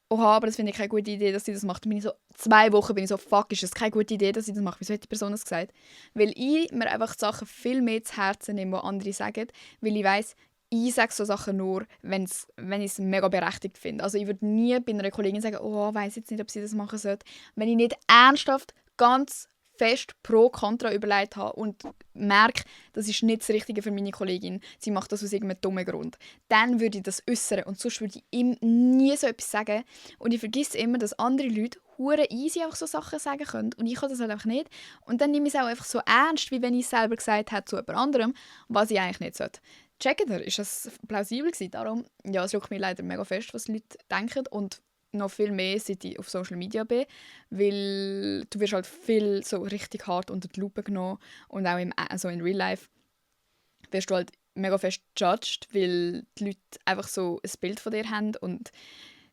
oha, aber das finde ich keine gute Idee, dass sie das macht. Dann bin ich so, 2 Wochen bin ich so, fuck, ist das keine gute Idee, dass sie das macht? Wieso hat die Person das gesagt? Weil ich mir einfach die Sachen viel mehr zu Herzen nehme, die andere sagen, weil ich weiss, ich sage so Sachen nur, wenn ich es mega berechtigt finde. Also ich würde nie bei einer Kollegin sagen, oh, ich weiss jetzt nicht, ob sie das machen sollte. Wenn ich nicht ernsthaft ganz fest pro Kontra überlegt habe und merke, das ist nicht das Richtige für meine Kollegin, sie macht das aus irgendeinem dummen Grund, dann würde ich das äußern und sonst würde ich ihm nie so etwas sagen. Und ich vergesse immer, dass andere Leute hure easy einfach so Sachen sagen können und ich kann das halt einfach nicht. Und dann nehme ich es auch einfach so ernst, wie wenn ich es selber gesagt hätte zu jemand anderem, was ich eigentlich nicht sollte. Checkt ihr, ist das plausibel gewesen? Darum, ja, es juckt mich leider mega fest, was die Leute denken und noch viel mehr, seit ich auf Social Media bin, weil du wirst halt viel so richtig hart unter die Lupe genommen und auch also in Real Life wirst du halt mega fest judged, weil die Leute einfach so ein Bild von dir haben und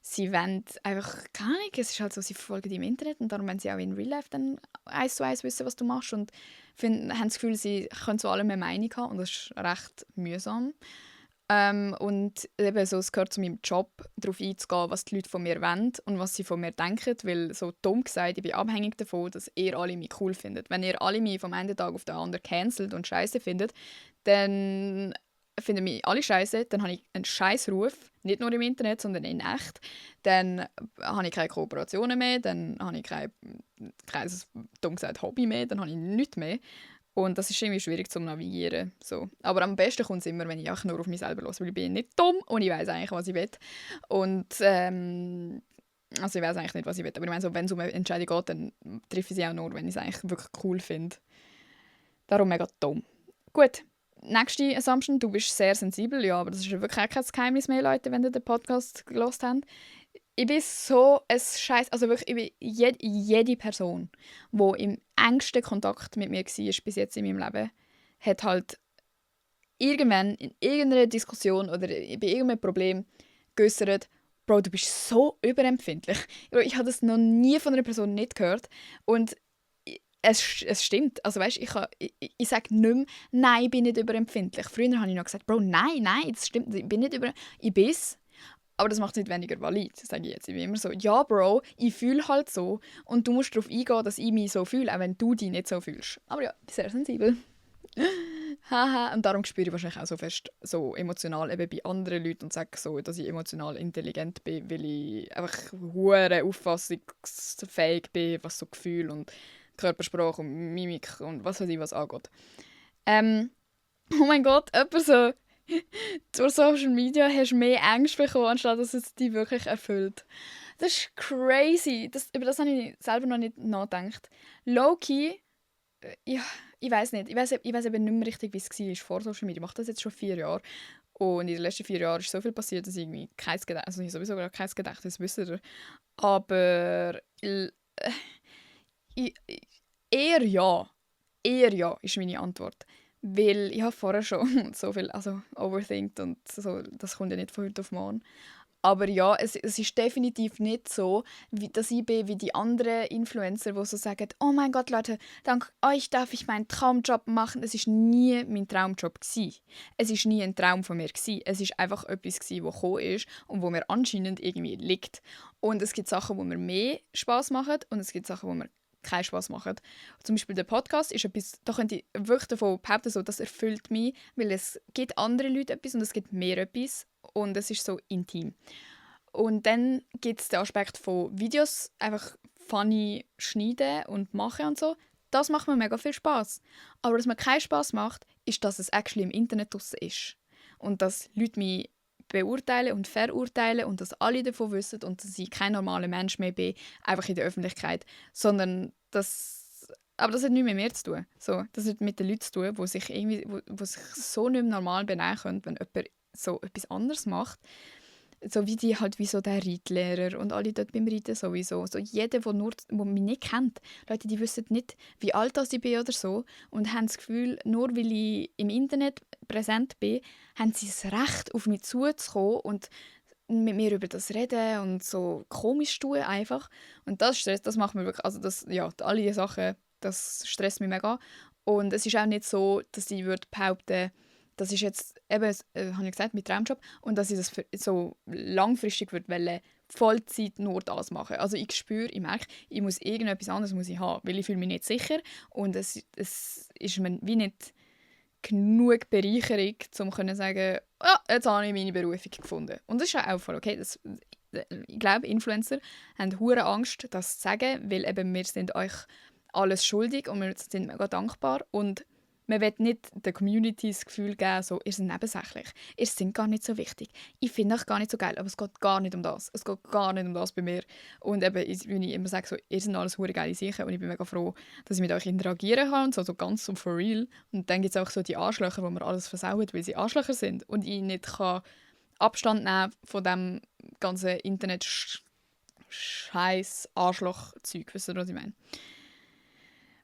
sie wollen einfach, keine Ahnung, es ist halt so, sie verfolgen dich im Internet und darum wollen sie auch in Real Life dann 1:1 wissen, was du machst und haben das Gefühl, sie können zu allem eine Meinung haben und das ist recht mühsam. Und eben so, es gehört zu meinem Job, darauf einzugehen, was die Leute von mir wollen und was sie von mir denken, weil so dumm gesagt, ich bin abhängig davon, dass ihr alle mich cool findet. Wenn ihr alle mich vom einen Tag auf den anderen cancelt und scheiße findet, dann finden mich alle scheiße, dann habe ich einen scheiß Ruf, nicht nur im Internet, sondern in echt. Dann habe ich keine Kooperationen mehr, dann habe ich kein dumm gesagt, Hobby mehr, dann habe ich nichts mehr. Und das ist irgendwie schwierig zu navigieren. So. Aber am besten kommt es immer, wenn ich auch nur auf mich selber höre, weil ich bin nicht dumm und ich weiß eigentlich, was ich will. Und also ich weiß eigentlich nicht, was ich will, aber ich meine, so, wenn es um eine Entscheidung geht, dann treffe ich sie auch nur, wenn ich es eigentlich wirklich cool finde. Darum mega dumm. Gut, nächste Assumption, du bist sehr sensibel, ja, aber das ist ja wirklich auch kein Geheimnis mehr, Leute, wenn ihr den Podcast gehört habt. Ich bin so ein Scheiß, also wirklich, ich bin jede Person, die im engsten Kontakt mit mir war bis jetzt in meinem Leben, hat halt irgendwann in irgendeiner Diskussion oder bei irgendeinem Problem geäussert, Bro, du bist so überempfindlich. Bro, ich habe das noch nie von einer Person nicht gehört. Und es stimmt. Also weißt, ich sage nicht mehr, nein, ich bin nicht überempfindlich. Früher habe ich noch gesagt, Bro, nein, das stimmt, ich bin nicht über... Ich bin's. Aber das macht es nicht weniger valid, sage ich jetzt. Ich bin immer so, ja, Bro, ich fühle halt so. Und du musst darauf eingehen, dass ich mich so fühle, auch wenn du dich nicht so fühlst. Aber ja, ich bin sehr sensibel. Haha, und darum spüre ich wahrscheinlich auch so fest so emotional eben bei anderen Leuten und sage so, dass ich emotional intelligent bin, weil ich einfach hure auffassungsfähig bin, was so Gefühl und Körpersprache und Mimik und was weiß ich was angeht. Oh mein Gott, jemand so, durch Social Media hast du mehr Angst bekommen, anstatt dass es dich wirklich erfüllt. Das ist crazy. Über das habe ich selber noch nicht nachgedacht. Low-key, ja, ich weiß nicht. Ich weiß eben nicht mehr richtig, wie es war vor Social Media. Ich mache das jetzt schon 4 Jahre. Und in den letzten 4 Jahren ist so viel passiert, dass ich irgendwie kein Gedächtnis, also ich sowieso gar kein Gedächtnis, wisst ihr. Aber ich, eher ja. Eher ja, ist meine Antwort. Weil ich habe vorher schon so viel overthinkt und so, das kommt ja nicht von heute auf morgen. Aber ja, es ist definitiv nicht so, dass ich bin wie die anderen Influencer, die so sagen, oh mein Gott, Leute, dank euch darf ich meinen Traumjob machen. Es war nie mein Traumjob gewesen. Es war nie ein Traum von mir gewesen. Es ist einfach etwas gewesen, das gekommen ist und wo mir anscheinend irgendwie liegt. Und es gibt Sachen, die mir mehr Spaß machen und es gibt Sachen, die mir keinen Spaß machen. Zum Beispiel der Podcast ist etwas, da könnte ich wirklich davon behaupten, so, das erfüllt mich, weil es gibt andere Leute etwas und es gibt mir etwas und es ist so intim. Und dann gibt es den Aspekt von Videos, einfach funny schneiden und machen und so. Das macht mir mega viel Spaß. Aber was mir keinen Spaß macht, ist, dass es actually im Internet draussen ist. Und dass Leute mich beurteilen und verurteilen und dass alle davon wissen und dass ich kein normaler Mensch mehr bin, einfach in der Öffentlichkeit, sondern aber das hat nichts mit mir zu tun. So, das hat mit den Leuten zu tun, die sich, wo sich so nicht mehr normal benehmen können, wenn jemand so etwas anderes macht. So wie die halt wie so der Reitlehrer und alle dort beim Reiten sowieso. So jeder, der mich nicht kennt. Leute, die wissen nicht, wie alt ich bin oder so und haben das Gefühl, nur weil ich im Internet präsent bin, haben sie das Recht, auf mich zuzukommen und mit mir über das reden und so komisch tun einfach. Und das stresst, das macht mir wirklich, also das, ja, alle diese Sachen, das stresst mich mega. Und es ist auch nicht so, dass ich würde behaupten, das ist jetzt eben, habe ich gesagt, mein Traumjob und dass ich das so langfristig würde Vollzeit nur das machen. Also ich spüre, ich merke, ich muss irgendetwas anderes muss ich haben, weil ich fühle mich nicht sicher und es ist mir wie nicht genug Bereicherung, um zu sagen, ja, jetzt habe ich meine Berufung gefunden. Und das ist ja auch voll okay. Ich glaube, Influencer haben hure Angst, das zu sagen, weil eben wir sind euch alles schuldig und wir sind mega dankbar und man will nicht der Community das Gefühl geben, so, ihr seid nebensächlich, ihr seid gar nicht so wichtig. Ich finde euch gar nicht so geil, aber es geht gar nicht um das. Es geht gar nicht um das bei mir. Und eben, wenn ich immer sage, so, ihr seid alles hure geile Sachen und ich bin mega froh, dass ich mit euch interagieren kann, und so ganz so for real. Und dann gibt es auch so die Arschlöcher, wo mir alles versauen, weil sie Arschlöcher sind und ich nicht kann Abstand nehmen von dem ganzen Internet-Scheiß Arschloch-Zeug. Wisst ihr, was ich meine?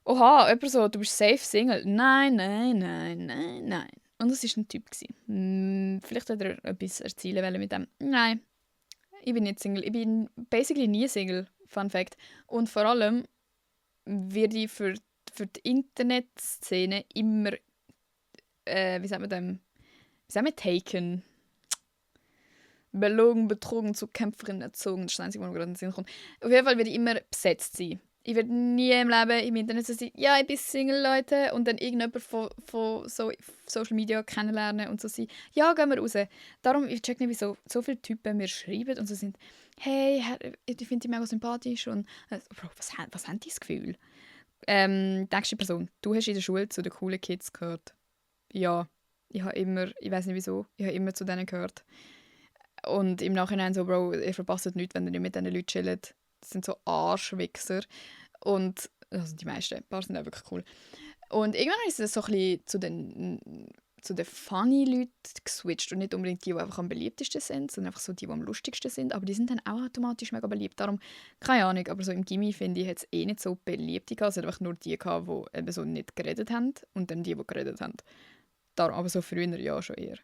Oha, jemand so, du bist safe Single. Nein, nein, nein, nein, nein. Und das war ein Typ. Vielleicht hat er etwas erzielen wollen mit dem. Nein, ich bin nicht Single. Ich bin basically nie Single, Fun Fact. Und vor allem werde ich für die Internetszene immer, wie sagt man dem? Wie sagt man taken? Belogen, betrogen, zu Kämpferin erzogen. Das ist das Einzige, was mir gerade in den Sinn kommt. Auf jeden Fall werde ich immer besetzt sein. Ich werde nie im Leben im Internet so sagen, ja, ich bin Single, Leute, und dann irgendjemand von so Social Media kennenlernen und so sagen, ja, gehen wir raus. Darum, ich check nicht, wieso so viele Typen mir schreiben und so sind, hey, ich finde dich mega sympathisch und Bro, was haben die das Gefühl? Nächste Person, du hast in der Schule zu den coolen Kids gehört. Ja, ich weiß nicht wieso, ich habe immer zu denen gehört. Und im Nachhinein so, Bro, ihr verpasst nichts, wenn ihr nicht mit diesen Leuten chillt. Das sind so Arschwichser. Und also die meisten, ein paar sind auch wirklich cool. Und irgendwann ist es so ein bisschen zu den funny Leuten geswitcht und nicht unbedingt die einfach am beliebtesten sind, sondern einfach so die am lustigsten sind. Aber die sind dann auch automatisch mega beliebt. Darum, keine Ahnung, aber so im Gymi finde ich jetzt eh nicht so Beliebte gehabt. Es hat einfach nur die gehabt, die eben so nicht geredet haben und dann die geredet haben. Darum, aber so früher ja schon eher.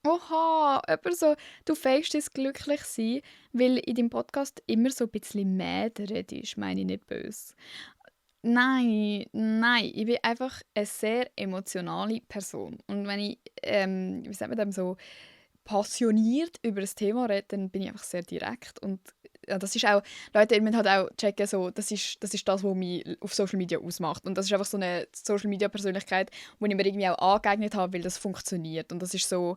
Oha, jemand so, du fakest das glücklich sein, weil in deinem Podcast immer so ein bisschen mehr redest, meine ich nicht böse. Nein, nein, ich bin einfach eine sehr emotionale Person. Und wenn ich, wie sagt man dem so, passioniert über das Thema rede, dann bin ich einfach sehr direkt. Und ja, das ist auch, Leute, ihr müsst halt auch checken, so, das ist das, was mich auf Social Media ausmacht. Und das ist einfach so eine Social Media Persönlichkeit, die ich mir irgendwie auch angeeignet habe, weil das funktioniert. Und das ist so,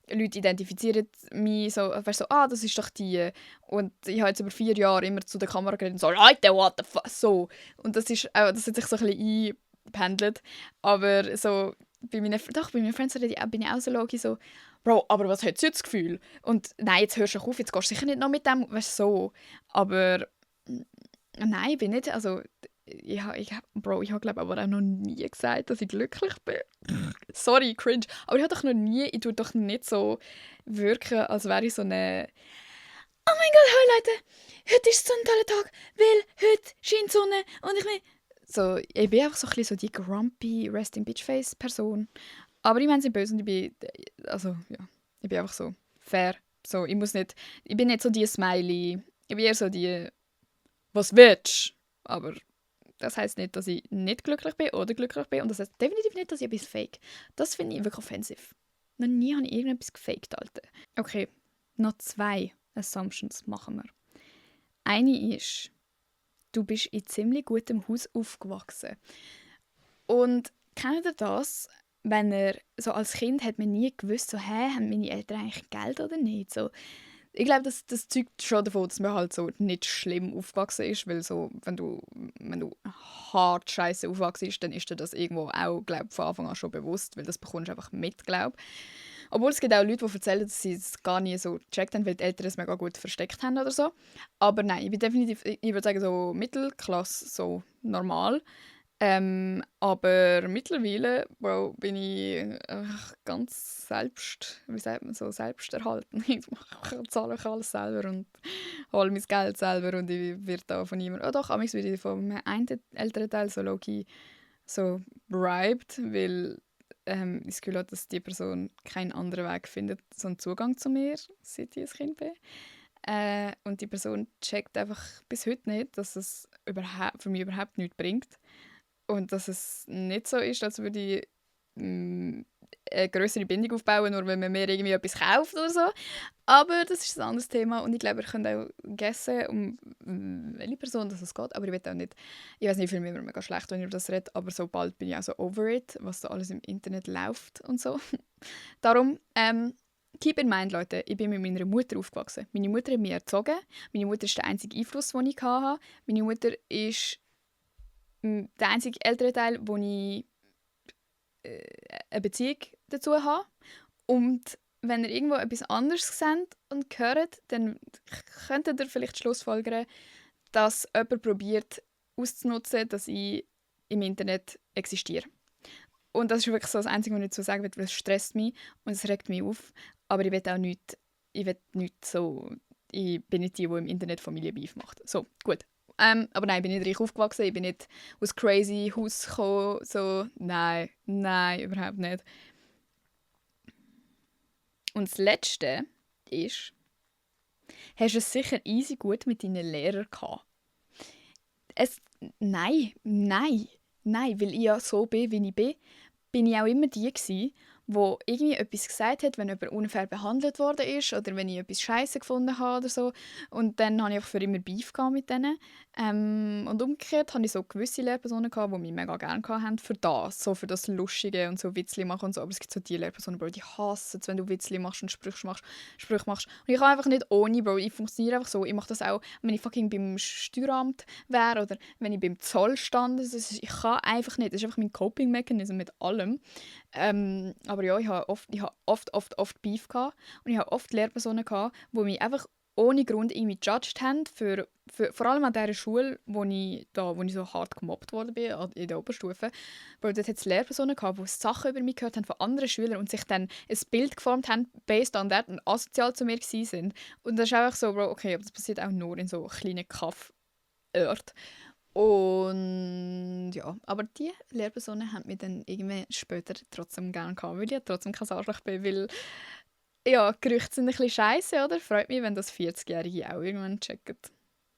Leute identifizieren mich so, weißt, so, ah, das ist doch die. Und ich habe jetzt über 4 Jahre immer zu der Kamera geredet und so, Leute, what the fuck, so. Und das ist auch, das hat sich so ein bisschen eingependelt. Aber so, bei meinen Friends bin ich auch so logisch so, Bro, aber was hat sie jetzt das Gefühl? Und nein, jetzt hörst du auf, jetzt gehst du sicher nicht noch mit dem, weißt du, so. Aber nein, ich bin nicht, also Bro, ich habe glaube aber auch noch nie gesagt, dass ich glücklich bin. Sorry, cringe. Aber ich habe doch noch nie, ich tue doch nicht so wirken, als wäre ich so eine «Oh mein Gott, hallo Leute, heute ist so ein toller Tag, weil heute scheint die Sonne und ich bin...» So, ich bin einfach so ein bisschen so die grumpy Resting Bitch Face Person. Aber ich meine sie böse und ich bin, also ja, ich bin einfach so fair. So, ich bin nicht so die Smiley. Ich bin eher so die «Was willst?» Aber das heisst nicht, dass ich nicht glücklich bin oder glücklich bin. Und das heisst definitiv nicht, dass ich etwas fake. Das finde ich wirklich offensiv. Noch nie habe ich irgendetwas gefaked, Alter. Okay, noch 2 Assumptions machen wir. Eine ist, du bist in ziemlich gutem Haus aufgewachsen. Und kennt ihr das? Wenn er so als Kind hat man nie gewusst, so, haben meine Eltern eigentlich Geld oder nicht? So, ich glaube, das zeugt schon davon, dass man halt so nicht schlimm aufgewachsen ist, weil so, wenn du hart scheiße aufgewachsen bist, dann ist dir das irgendwo auch, glaube von Anfang an schon bewusst, weil das bekommst du einfach mit, glaube. Obwohl es gibt auch Leute, die erzählen, dass sie es gar nie so gecheckt haben, weil die Eltern es mega gut versteckt haben oder so. Aber nein, ich bin definitiv, ich würde sagen so Mittelklasse, so normal. Aber mittlerweile, Bro, bin ich ganz wie sagt man so, selbsterhalten. Ich zahle ich alles selber und hole mein Geld selber und ich werde da von niemandem... Oh doch, amigs werde ich von einem älteren Teil so low-key so bribed, weil ich das Gefühl habe, dass die Person keinen anderen Weg findet, so einen Zugang zu mir, seit ich ein Kind bin. Und die Person checkt einfach bis heute nicht, dass es für mich überhaupt nichts bringt. Und dass es nicht so ist, als würde ich eine größere Bindung aufbauen, nur wenn man mir irgendwie etwas kauft oder so. Aber das ist ein anderes Thema und ich glaube, ihr könnt auch guessen, um welche Person es geht. Aber ich weiß auch nicht, ich weiß nicht, ich fühle mich immer mega schlecht, wenn ich über das rede, aber sobald bin ich auch so over it, was da alles im Internet läuft und so. Darum, keep in mind, Leute, ich bin mit meiner Mutter aufgewachsen. Meine Mutter hat mich erzogen. Meine Mutter ist der einzige Einfluss, den ich hatte. Meine Mutter ist der einzige ältere Teil, wo ich eine Beziehung dazu habe. Und wenn ihr irgendwo etwas anderes seht und hört, dann könntet ihr vielleicht schlussfolgern, dass jemand probiert auszunutzen, dass ich im Internet existiere. Und das ist wirklich so das Einzige, was ich dazu sagen will, weil es stresst mich und es regt mich auf. Aber ich will auch nicht, ich bin nicht die im Internet Familienbeef macht. So, gut. Aber nein, ich bin nicht reich aufgewachsen, ich bin nicht aus crazy Haus gekommen, so, nein, überhaupt nicht. Und das Letzte ist, hast du es sicher easy gut mit deinen Lehrern gehabt? Nein, weil ich ja so bin, wie ich bin ich auch immer die gewesen, wo irgendwie etwas gesagt hat, wenn jemand unfair behandelt worden ist oder wenn ich etwas Scheiße gefunden habe oder so. Und dann hatte ich auch für immer Beef mit denen. Und umgekehrt hatte ich so gewisse Lehrpersonen, die mich mega gerne hatten für das. So für das Lustige und so Witzli machen und so. Aber es gibt so die Lehrpersonen, Bro, die hassen es, wenn du Witzli machst und Sprüche machst. Und ich kann einfach nicht ohne, Bro. Ich funktioniere einfach so. Ich mache das auch, wenn ich fucking beim Steueramt wäre oder wenn ich beim Zoll stand. Ich kann einfach nicht. Das ist einfach mein Coping-Mechanism mit allem. Aber ja, ich habe oft Beef gehabt. Und ich habe oft Lehrpersonen gehabt, die mich einfach ohne Grund irgendwie judged haben, vor allem an dieser Schule, wo ich so hart gemobbt worden bin, in der Oberstufe. Weil dort hat es Lehrpersonen gehabt, die Sachen über mich gehört haben von anderen Schülern und sich dann ein Bild geformt haben, based on that, und asozial zu mir waren. Und das ist einfach so, Bro, okay, aber das passiert auch nur in so kleinen Kaff-Orten. Und ja, aber die Lehrpersonen haben mich dann irgendwie später trotzdem gerne gehabt, weil ich ja trotzdem kein Arschloch bin, weil Ja, Gerüchte sind ein bisschen scheisse, oder? Freut mich, wenn das 40-Jährige auch irgendwann checken.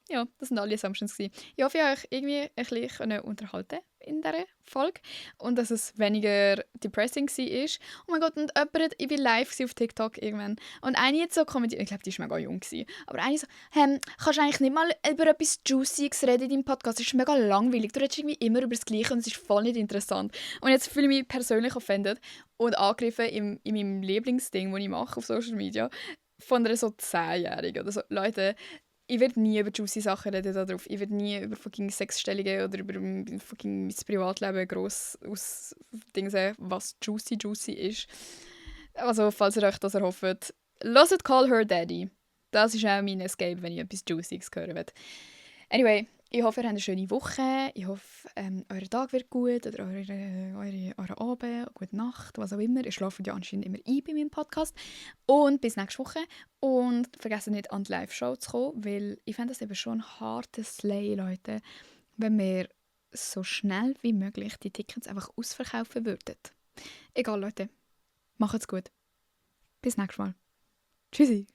Ja, das sind alle Assumptions gewesen. Ich hoffe, ich konnte euch irgendwie ein bisschen unterhalten in dieser Folge und dass es weniger depressing war. Oh mein Gott, und ich war live auf TikTok irgendwann und eine hat so kommentiert, ich glaube, die war mega jung, aber eine so, kannst du eigentlich nicht mal über etwas Juicyes reden in deinem Podcast? Das ist mega langweilig, du redest irgendwie immer über das Gleiche und es ist voll nicht interessant. Und jetzt fühle ich mich persönlich offended und angegriffen in meinem Lieblingsding, das ich mache auf Social Media, von einer so 10-Jährigen oder so. Leute, ich werde nie über juicy Sachen reden da drauf. Ich werde nie über fucking Sexstellungen oder über fucking mein Privatleben gross ausdingsen, was juicy ist. Also, falls ihr euch das erhofft, hört Call Her Daddy. Das ist auch mein Escape, wenn ich etwas Juicyes hören will. Anyway, ich hoffe, ihr habt eine schöne Woche. Ich hoffe, euer Tag wird gut oder eure Abend, gute Nacht, was auch immer. Ihr schlaft ja anscheinend immer ein bei meinem Podcast. Und bis nächste Woche. Und vergesst nicht, an die Live-Show zu kommen, weil ich fände das eben schon ein hartes Slay, Leute, wenn wir so schnell wie möglich die Tickets einfach ausverkaufen würden. Egal, Leute. Macht's gut. Bis nächstes Mal. Tschüssi.